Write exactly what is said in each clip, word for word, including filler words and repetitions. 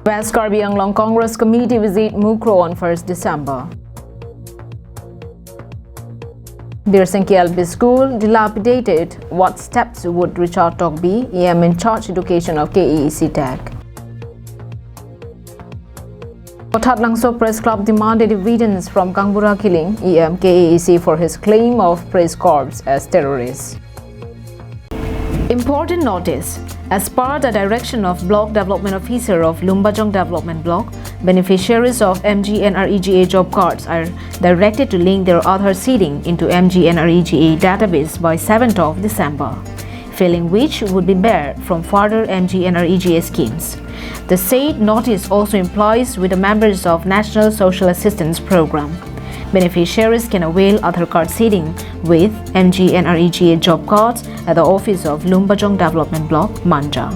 West Karbi Anglong Congress Committee visit Mukroh on first December. Birsingki L P School dilapidated. What steps would Richard Tokbi, E M in charge education of K A A C, take? Hothatlangso Press Club demanded evidence from Kangbura Killing, E M K A A C, for his claim of press corps as terrorists. Important notice. As per the direction of Block Development Officer of Lumbajong Development Block, beneficiaries of M G N R E G A job cards are directed to link their Aadhaar seeding into M G N R E G A database by seventh of December, failing which would be barred from further M G N R E G A schemes. The said notice also implies with the members of National Social Assistance Program. Beneficiaries can avail Aadhaar card seeding with M G N R E G A job cards at the office of Lumbajong Development Block, Manja.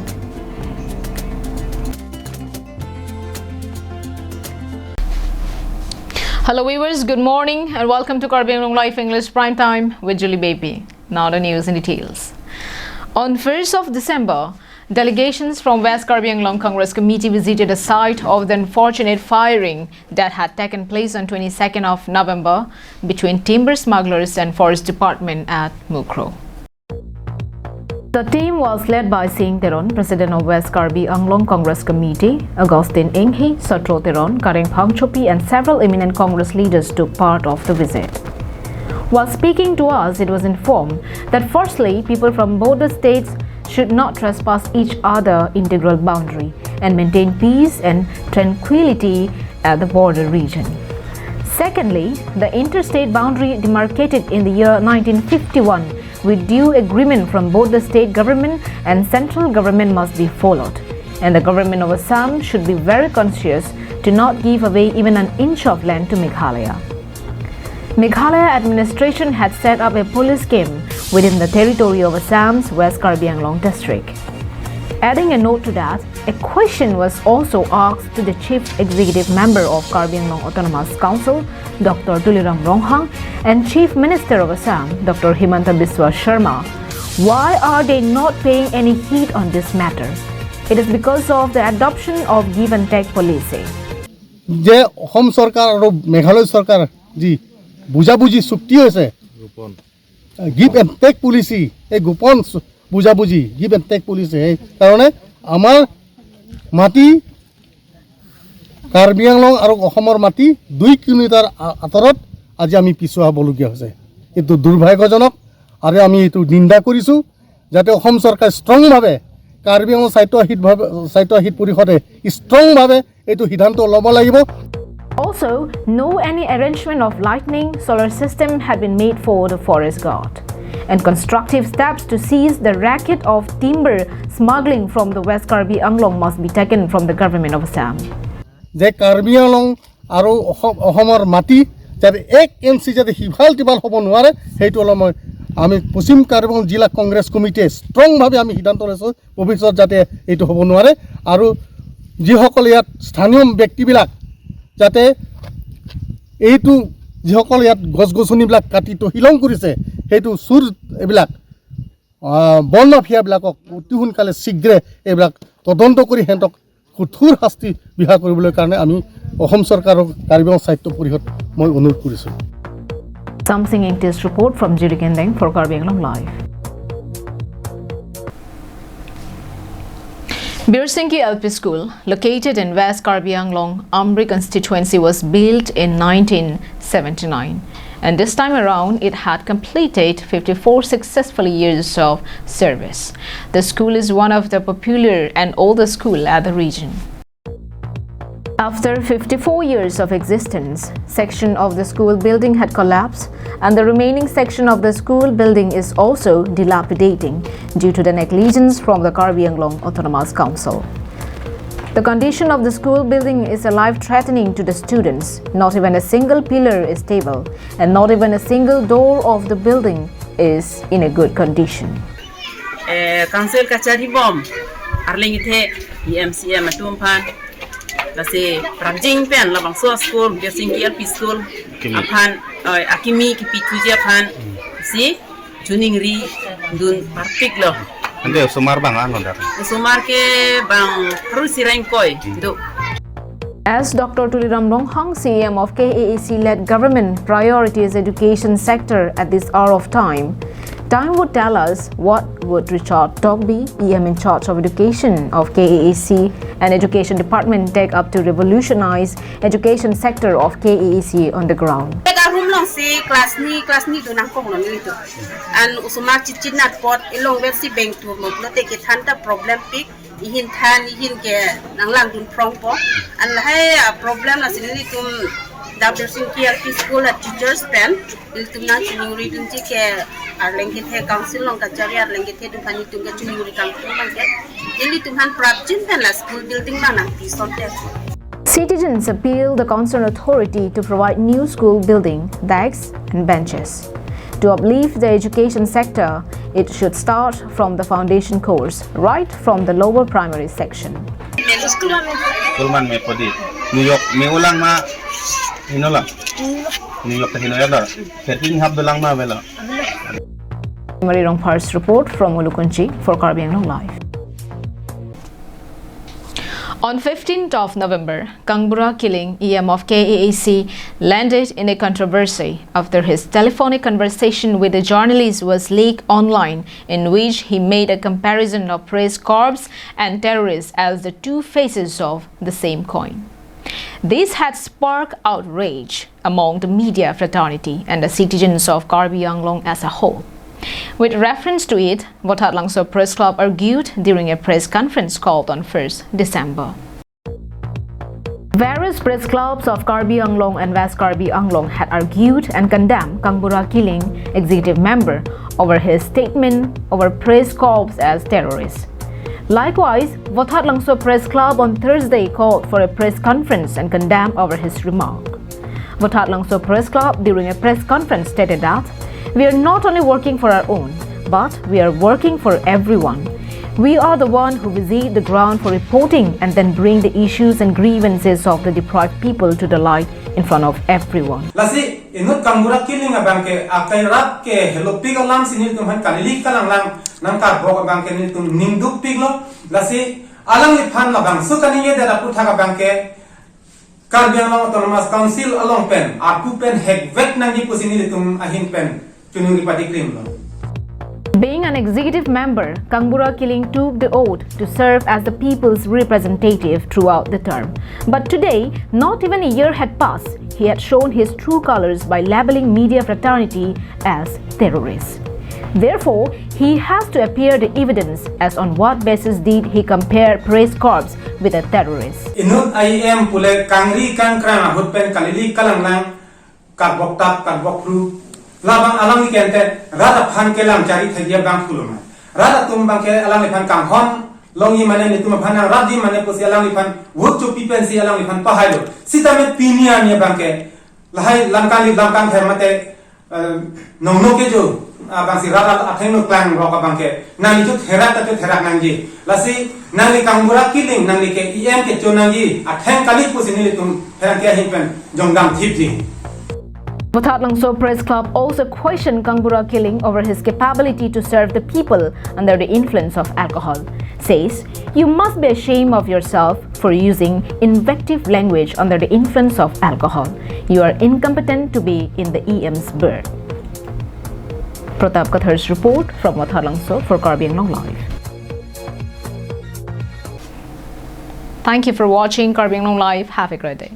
Hello viewers, good morning and welcome to Karbi Anglong Live English Prime Time with Julie Baby. Now the news in details. On first of December, delegations from West Karbi Anglong Congress Committee visited the site of the unfortunate firing that had taken place on twenty-second of November between timber smugglers and Forest Department at Mukroh. The team was led by Singh Teron, President of West Karbi Anglong Congress Committee, Augustine Enghi, Satro Teron, Kareng Phangchopi, and several eminent Congress leaders took part of the visit. While speaking to us, it was informed that firstly, people from border states should not trespass each other integral boundary and maintain peace and tranquility at the border region. Secondly, the interstate boundary demarcated in the year nineteen fifty-one with due agreement from both the state government and central government must be followed, and the government of Assam should be very conscious to not give away even an inch of land to Meghalaya. Meghalaya administration had set up a police camp within the territory of Assam's West Karbi Anglong district. Adding a note to that, a question was also asked to the Chief Executive Member of Karbi Anglong Autonomous Council, Doctor Tuliram Ronghang, and Chief Minister of Assam, Doctor Himanta Biswa Sharma, why are they not paying any heed on this matter? It is because of the adoption of give and take policy. যে অসম চৰকাৰ আৰু মেঘালয় চৰকাৰ যি বুজাবুজি চুক্তি হৈছে, গোপন। Give and take policy, এই গোপন চু-, বুজাবুজি, গিভ এণ্ড টেক পলিচি, সেই কাৰণে আমাৰ মাটি, কাৰ্বি আংলং আৰু অসমৰ মাটি দুই কিলোমিটাৰ আ-, আঁতৰত আজি আমি পিছুৱাবলগীয়া হৈছে। এইটো দুৰ্ভাগ্যজনক আৰু আমি এইটো নিন্দা কৰিছোঁ। যাতে অসম চৰকাৰে ষ্ট্ৰংভাৱে, কাৰ্বি আংলং স্বায়ত্তশাসিতভাৱে, স্বায়ত্তশাসিত পৰিষদে ষ্ট্ৰংভাৱে এইটো সিদ্ধান্ত ল'ব লাগিব। Also, no any arrangement of lighting, solar system had been made for the forest guard. And constructive steps to seize the racket of timber smuggling from the West Karbi Anglong must be taken from the government of Assam. যে কাৰ্বি আংলং আৰু অসম, অসমৰ মাটি যাতে এক ইঞ্চি যাতে সিফাল তিফাল হ'ব নোৱাৰে, সেইটো অলপ মই, আমি পশ্চিম কাৰ্বি আংলং জিলা কংগ্ৰেছ কমিটিয়ে ষ্ট্ৰংভাৱে আমি সিদ্ধান্ত লৈছোঁ, ভৱিষ্যত যাতে এইটো হ'ব নোৱাৰে। আৰু যিসকল ইয়াত স্থানীয় ব্যক্তিবিলাক যাতে এইটো, যিসকল ইয়াত গছ গছনিবিলাক কাটি তহিলং কৰিছে, সেইটো চুৰ এইবিলাক, আহ, বন মাফিয়াবিলাকক অতি সোনকালে শীঘ্ৰে এইবিলাক তদন্ত কৰি সিহঁতক কঠোৰ শাস্তি বিহাৰ কৰিবলৈ কাৰণে আমি অসম চৰকাৰক, কাৰ্বি আংলং স্বায়ত্ত পৰিষদ মই অনুৰোধ কৰিছোঁ। Samsing Ingti's report from Jirikindeng for Karbi Anglong Live. Birsingki L P School, located in West Karbi Anglong, Amri constituency, was built in nineteen seventy-nine, and this time around it had completed fifty-four successful years of service. The school is one of the popular and oldest school at the region. After fifty-four years of existence, section of the school building had collapsed, and the remaining section of the school building is also dilapidating due to the negligence from the Karbi Anglong Autonomous Council. The condition of the school building is a life-threatening to the students. Not even a single pillar is stable, and not even a single door of the building is in a good condition. Eh, council kachari bom, arleng ithe E M C M atum aphan, lasi prapjin pen labangso school, Birsingki L P School, Kimi. Aphan, eh, akimi kipi thuji aphan, si, chuning ri dun parpik lo. Ante osomar bang ano dar? Osomar ke bang haru sireng koi, do. As Doctor Tuliram Ronghang, C E M of K A A C-led government, prioritizes education sector at this hour of time, time would tell us what would Richard Tokbi, E M in charge of education of K A A C and education department, take up to revolutionize education sector of K A A C on the ground. Dak room along si class ni, class ni do nangkoklo nelitum. An osomar chichinat apot ilong vel si bengtur mo pulote kethan ta problempik, ihin than ihin ke nanglangdun prongpo. An lahai a problem lasi nelitum Doctor Singh K L P school a teachers pen nelitum nangchiniuri dunji ke Arleng kethe council along kachari Arleng kethe atum aphan nelitum kachiniuri kangtung abang ke nelitum aphan prapjin pen la school building abang nangpi sonte. Citizens appeal the concerned authority to provide new school building, desks and benches. To uplift the education sector, it should start from the foundation course, right from the lower primary section. School man me podi. New York me ulang ma hinola. New York ta hinoya da. Thirteen half dolang ma vela. Mari Rongphar's report from Mulukunchi for Karbi Anglong Live. On fifteenth of November, Kangbura Killing, E M of K A A C, landed in a controversy after his telephonic conversation with a journalist was leaked online, in which he made a comparison of press corps and terrorists as the two faces of the same coin. This had sparked outrage among the media fraternity and the citizens of Karbi Anglong as a whole. With reference to it, Vothatlangso Press Club argued during a press conference called on first December. Various press clubs of Karbi Anglong and West Karbi Anglong had argued and condemned Kangbura Killing, executive member, over his statement over press corps as terrorists. Likewise, Vothatlangso Press Club on Thursday called for a press conference and condemned over his remark. Vothatlangso Press Club, during a press conference, stated that we are not only working for our own, but we are working for everyone. We are the one who visit the ground for reporting and then bring the issues and grievances of the deprived people to the light in front of everyone. Lasi inut Kangbura Killing abang ke akai rat ke helopik alam si nelitum aphan kalili kalanglang nangkarbok abang ke nelitum ningdukpiklo. Lasi alangliphan labangso kaningje dada aputhak abang ke Karbi Anglong Autonomous Council along pen arpu pen hekvek nangji pusi nelitum ahin pen chunuri patikrimlo. Being an executive member, Kangbura Killing took the oath to serve as the people's representative throughout the term. But today, not even a year had passed, he had shown his true colors by labeling media fraternity as terrorists. Therefore, he has to appear the evidence as on what basis did he compare press corps with a terrorist. Inut I M pule kangri kangkrang ahut pen kalili kalanglang karbok tap karbok phru. Labang alangli ke ante rat aphan kelang chari thagi abang phuloma. Rat atum abang ke alangliphan kanghon longji mane nelitum aphan nang rat ji mane pusi alangliphan vote chopi pensi alangliphan pahailo. Sitame pini arni abang ke lahai lamkang li lamkang ther mate, eh, nongno kecho abang si rat athengno klangrok abang ke nangli chot herak ta chot herak nangji. Lasi nangli Kangbura Killing nangli ke E M kecho nangji atheng kali pusi nelitum pherangke ahin pen jongdam thipji. Vothatlangso Press Club also questioned Kangbura Killing over his capability to serve the people under the influence of alcohol. Says, "You must be ashamed of yourself for using invective language under the influence of alcohol. You are incompetent to be in the E M's berth." Pratap Kathar's report from Vothatlangso for Karbi Anglong Live. Thank you for watching Karbi Anglong Live. Have a great day.